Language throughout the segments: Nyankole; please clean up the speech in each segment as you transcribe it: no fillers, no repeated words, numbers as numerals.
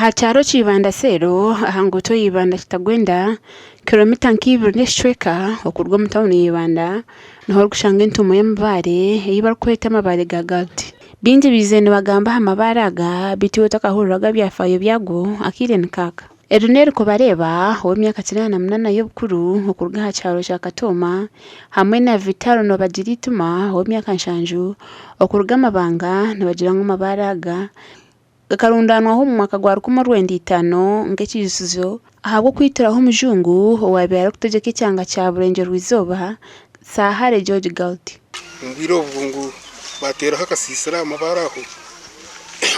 Aha kyaro kya Ibanda Seero aha nguuto ya Ibanda Kitagwenda, kiromita nka ibiri n'ekicweka okuruga omu tawuni ya Ibanda niho orikushanga entuumo y'amabaare ei barikweta amabaare ga Galti. Baingi baizire nibagamba aha mabaare aga beitu iwe otakahuriraga ebyafaayo byago akaire nikaaka. Eri n'erikubareeba ow'emyaka 88 y'obukuru okuruga aha kyaro kya Katooma hamwe na Vitalo Nobagira Eitima ow'emyaka 70 okuruga Mabanga nibagira ngu amabaare aga Gakarundaanwaho omu mwaka gwa 1950 nk'ekiijutsyo ahabw'okwitiraho omujungu owaabaire arikutegyeka ekyanga kya Burengyerwa-izooba, Sir Harry George Galt. Omu bwire obwo ngu baateeraho akasiisira aha mabaare aho,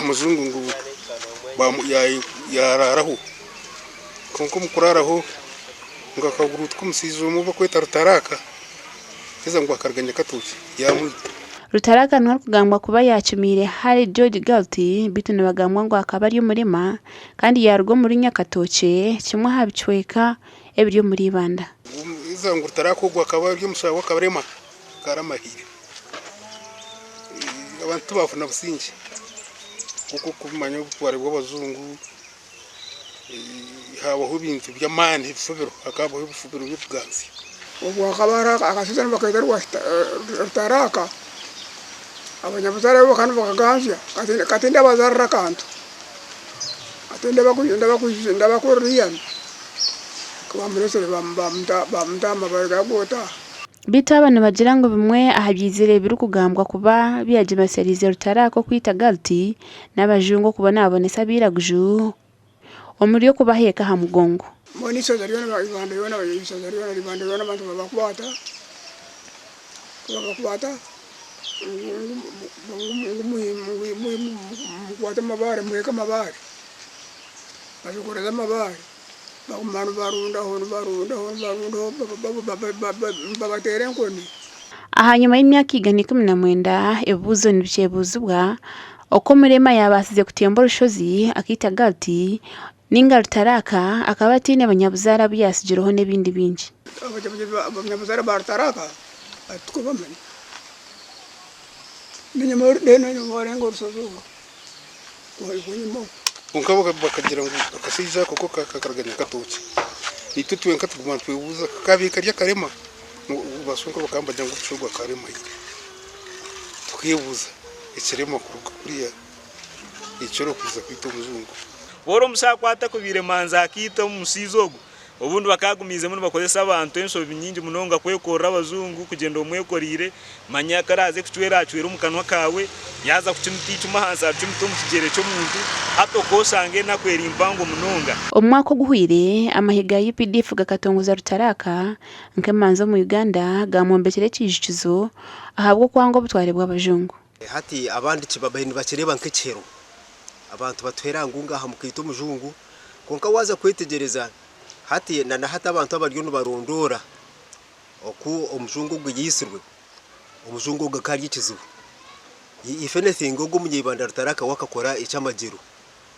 omujungu ngu yaaraaraho. Kwonka omu kuraaraho ngu akaguruutuka omushaija omwe ou barikweta Rutaraaka. Haza ngu akaruga Nyakatookye yaamwita. Rutaraka niwe arikugambwa kuba yaacumiire Harry George Galt beitu nibagambwa ngu akaba ari omurema kandi yaaruga omuri Nyakatookye kimwe aha bicweka ebiri omuri Ibanda. Haza ngu Rutaraka ogwo akaba ari omushaho w'akarema karamahiire. Abantu tibaafuna busingye nk'oku orikumanya obutware bw'abajungu Haabaho ebintu by'amaani ebifubiro, hakabaho ebifubiro by'okuganzya. Obwo hakaba hariho akashaija nibaketa Rutaraaka, abanyabuzaare be bakaba nibakaganzya kati tindabazaarira akantu, hati ndabakorera eihano, ku baamureetsire baamuta aha mabaare gaagoota. Beitu aba nibagira ngu bimwe aha byaizire birikugambwa kuba byagyemesereize Rutaraaka okwita Galt n'abajungu okubonabonesa abairaguju omuri okubaheeka aha mugongo. Mbwenu eishaza ryona Ibanda ryona eishaza ryona Ibanda ryona abantu babakwata ku babakwata ngu mukwate amabaare muheeke amabaare babekoreze amabaare. Baguma nibarundaho nibarundaho nibarundaho nibabateera enkoni. Ahanyima y'emyaka 119, ebibuuzo nibikyebuuzibwa oku omurema yaabaasize kutemba orushozi akaita Galt nainga Rutaraka akaba ataine banyabuzaare abu yaatsigireho n'ebindi bingi. Abanyabuzaare ba Rutaraka titukubamanya. N'enyima orenga orushozi orwo. Kwonka bo bakagira ngu akashaija ako ko kakaruga Nyakatookye. Naitwe twenka tuguma nitwebuuza ku kaabaire kari akarema, baasonka bakaba nibagira ngu omushaija ogwo akaba aremaire. Tukeebuuza ekirema kuruga kuriya ekiro kwija kwita omujungu. Ku ori omushaija ku atakubaire manzi akaita omushaija ogwo, Obundi bakaagumiizemu nibakozesa abantu enshobi nyingi munonga kwekorera abajungu, kugyenda omwekoreire, manya ku araaze kucwera acwere omu kanwa kaawe, yaaza kucumita eicumu ahansi aricumite omu kigyere ky'omuntu, hati okooshanga enaku eri mpango munonga. Omu mwaka oguhweire, amahe ga UPDF gakatongoza Rutaraka nk'emanzi omu Uganda gaamwombekyera ekiijukizo ahabw'okwanga obutware bw'abajungu. Hati abandi babaire nibakireeba nk'ekihero, abantu batuhera ngu ngaaha mukaita omujungu, Kwonka waaza kwetegyereza hati na nahati abantu abariyo nibarondoora oku omujungu ogu yaitsirwe, omujungu ogu akaba ari ekizibu. If anything ogu omunyaibanda Rutaraka we akakora eky'amagyero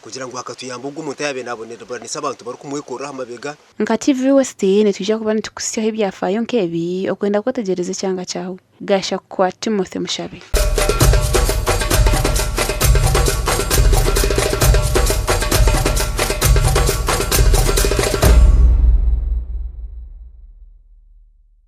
kugira ngu akatuyamba ogu omuntu ayaabaire naabonaboneesa abantu barikumwekorera aha mabega. Nka TV West nitwija kuba nitukuhitsyaho ebyafaayo nk'ebi okwenda kwetegyereza ekyanga kyawe. Gashakwa Timothy Mushabe.